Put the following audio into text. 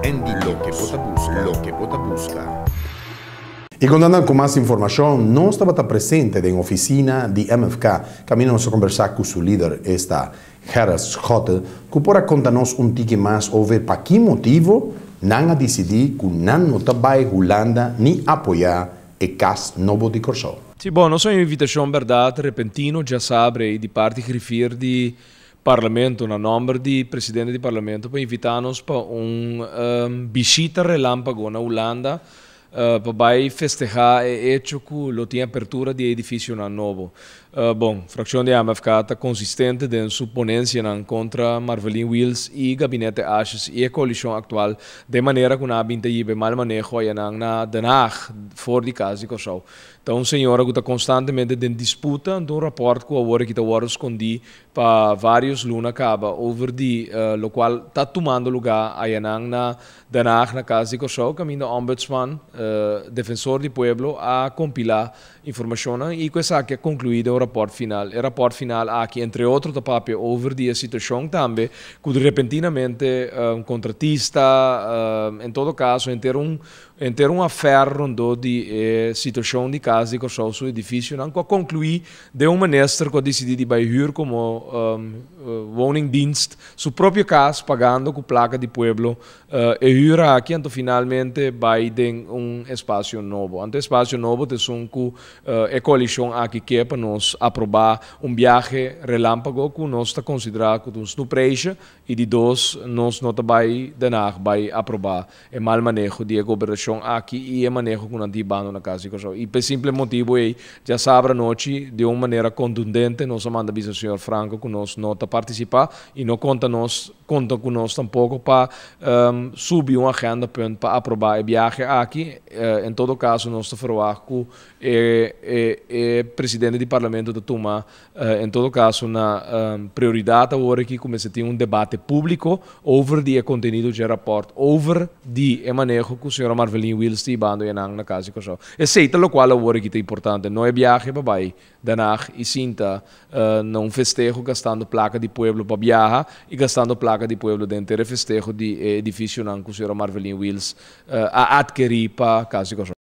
Andy Loke bo ta buska, Loke bo ta buska. I kontando ku mas informashon, nos tabata presente den ofisina di MFK, kaminda nos a kombersá ku su lider, esta Gerrit Schotte, ku por a konta nos un tiki mas over pa ki motibu nan a disidí ku nan no ta bai Hulanda ni apoyá e kas nobo di Kòrsou. Si, bon, nos un invitashon, berdat, repentino, djasabra, di parti griffier di parlamento, na nòmber di presidente di parlamento, pa invitá nos pa un bishita relámpago na Hulanda, pa bai festehá e echo ku lo tin apertura di edifisio nobo. Bon, frakshon di MFK ta konsistente den su ponensia kontra Marvelyne Wiels i gabinete Asjes i e koalishon aktual, di manera ku nan a bin ta hiba mal maneho na Den Haag, for di kas di Kòrsou. Anto, un señora ku ta konstantemente den disputa, un rapport ku awor ku ta skondí pa vários luna kaba over di lokual ta tumando lugá einan na Den Haag, na kas di Kòrsou, kaminda ombudsman, defensor di pueblo, a kompilá informashon i ku esaki a konkluí e rapport final. E rapport final aki, entre otro, ta papia over di situashon tambe, ku repentinamente un kontratista, en todo kaso, henter un affaire rondó di situashon di kas di Kòrsou, su edifisio, nan, ku a konkluí di un minister ku a disidí di bai huur komo woningdienst su propio kas, pagando ku plaka di pueblo e huur aki, anto finalmente bai den un espasio nobo. Anto espasio nobo ta un ku e koalishon aki ke pa nos aprobá un biahe relámpago ku nos ta konsiderá komo un snoepreisje i, di dos, nos no ta bai Den Haag bai aprobá e mal maneho di gobernashon aki i e maneho ku nan ta hibando na kas di Kòrsou. I pa simpel motibu ei, djasabra anochi, di un manera kontundente, nos a manda bisa señor Franco ku nos no ta partisipá i no konta ku nos tampoko pa subi un agendapunt pa aprobá e biahe aki. En todo kaso, nos ta verwacht ku e presidente di parlamento ta tuma, en todo kaso, na prioridat awor ku kuminsá tin un debate públiko over di kontenido di rapport, over di e maneho ku señora Marvelyne Wiels ta hibando na kas di Kòrsou. Esei ta lokual awor ku ta importante. No e biahe pa bai Den Haag i sinta na un festeho gastando plaka di pueblo pa biaha i gastando plaka di pueblo den festeho di edifisionan ku señora Marvelyne Wiels a atkerí pa kas di Kòrsou.